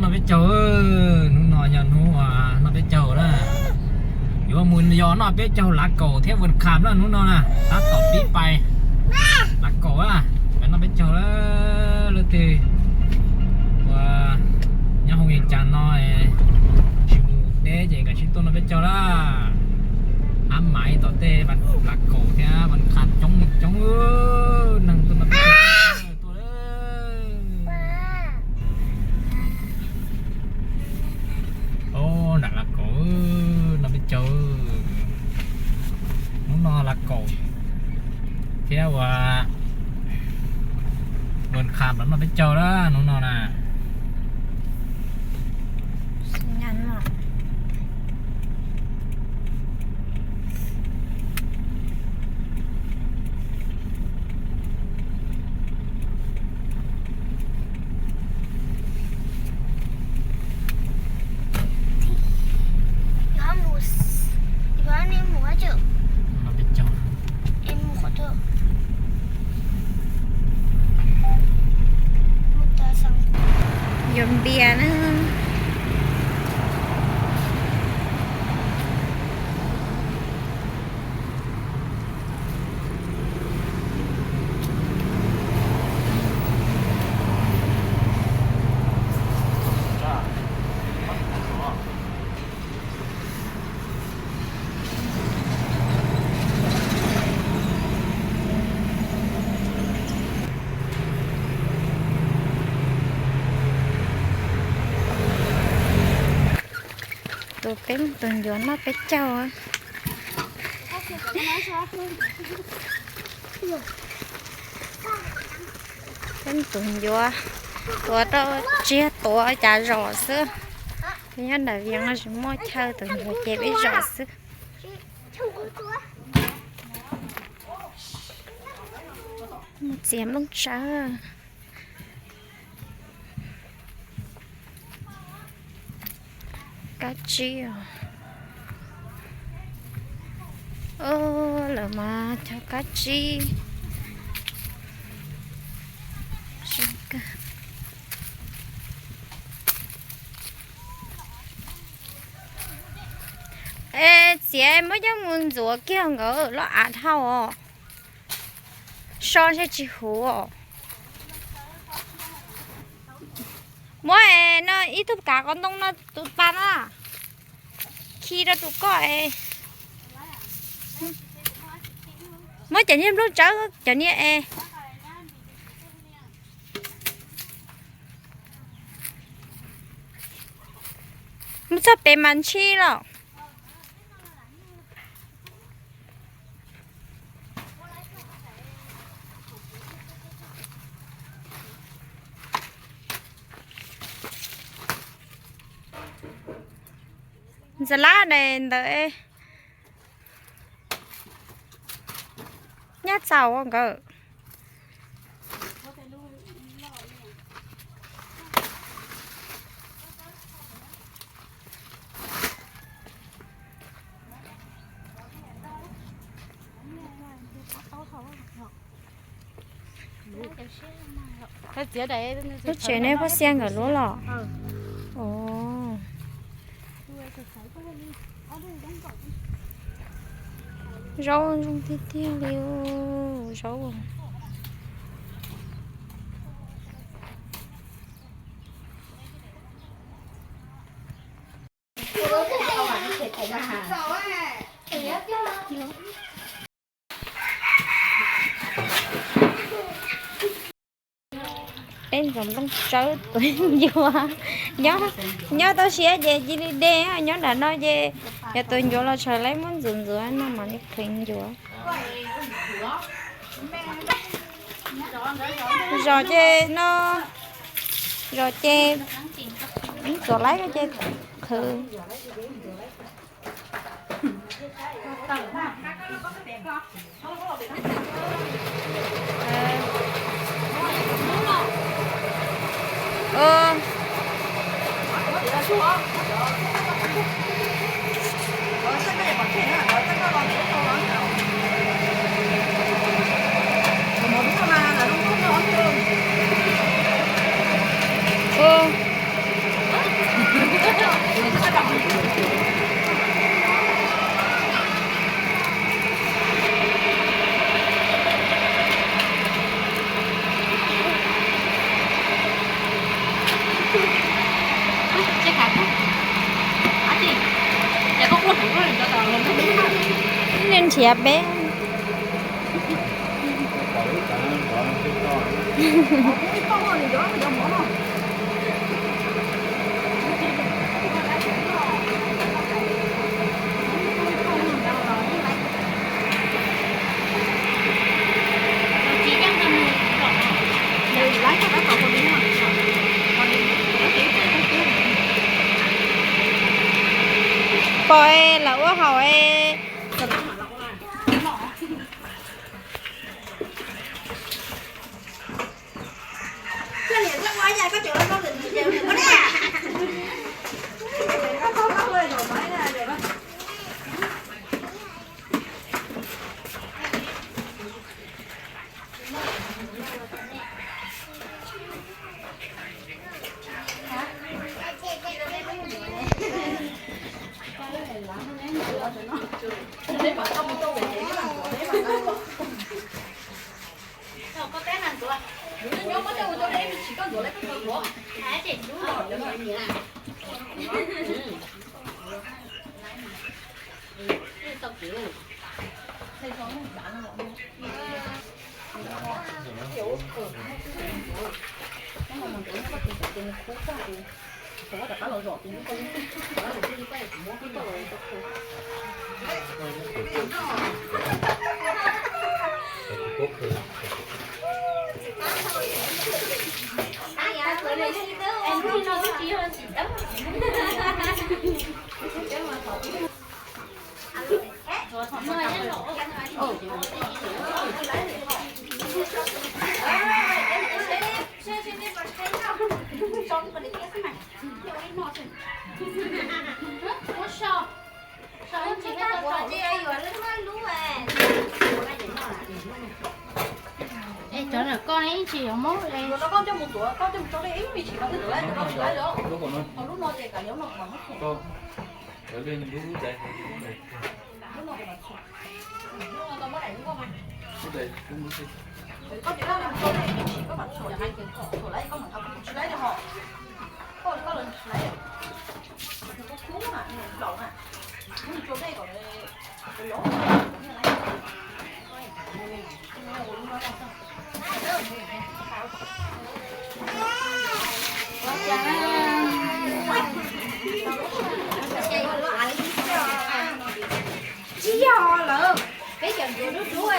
Noj peb caug, hnub no yog hnub noj peb caug na. Yuav mus yos noj peb caug lav kaum thiab vwm kham na hnub no na. Tab tom pib pais lav kaum na, pais noj peb caug na. Leej twg uas nyob hauv Vias Cas no tsis mus teb ces kav tsij tuaj noj peb caug na. Ab, mas tom tej lav kaum thiab vwm kham coob coob, neeg tuaj noj peb caug tuaj. Nram lav kaum noj peb caug, hnub no lav kaum thiab uas vwm kham los noj peb caug na hnub no na. Yuav npias na. Tus peb tus ncuav noj peb caug. Peb tus ncuav tuav rau tsiag tuav cas zom xwb. Peb nyob nram Vias no tsis muaj chaw, tus ncuav ces peb zom xwb. Mus txiav nplooj tsawb. Kab tsib os. Lawv mas cog kab tsib. Es txiav muab coj mus ntxuav kiag nkawd loj av dhau os. So ntshe tsis huv os. Muab no ib tug kav qos ntoo no tus pas na, khi rau tus koj es muab cov niag nplooj tsawb cov niag es mus txog pem mas ntshis los. Ntxawm lab daim ntawd nyaj txaus nkawd. Lub tsev nej pab xiab nkawd lub los? Zaub zoo tiag tiag li zaub. Peb ntxuav nplooj tsawb tus ncuav. Nyob toj siab ces cia li de, nyob nram no ces yog tus ncuav los tshawm lawv muab ntxuav ntxuav no mam li qhwv ncuav. Zos ces no, zos ces ntxuav lawv ces qhwv. Nej nrhiav peb. Pom es lawv ua haum es. Es cov ntawm koj ib tsis yuav muab li. Tsis yog lawm, peb cov ncuav dub dub,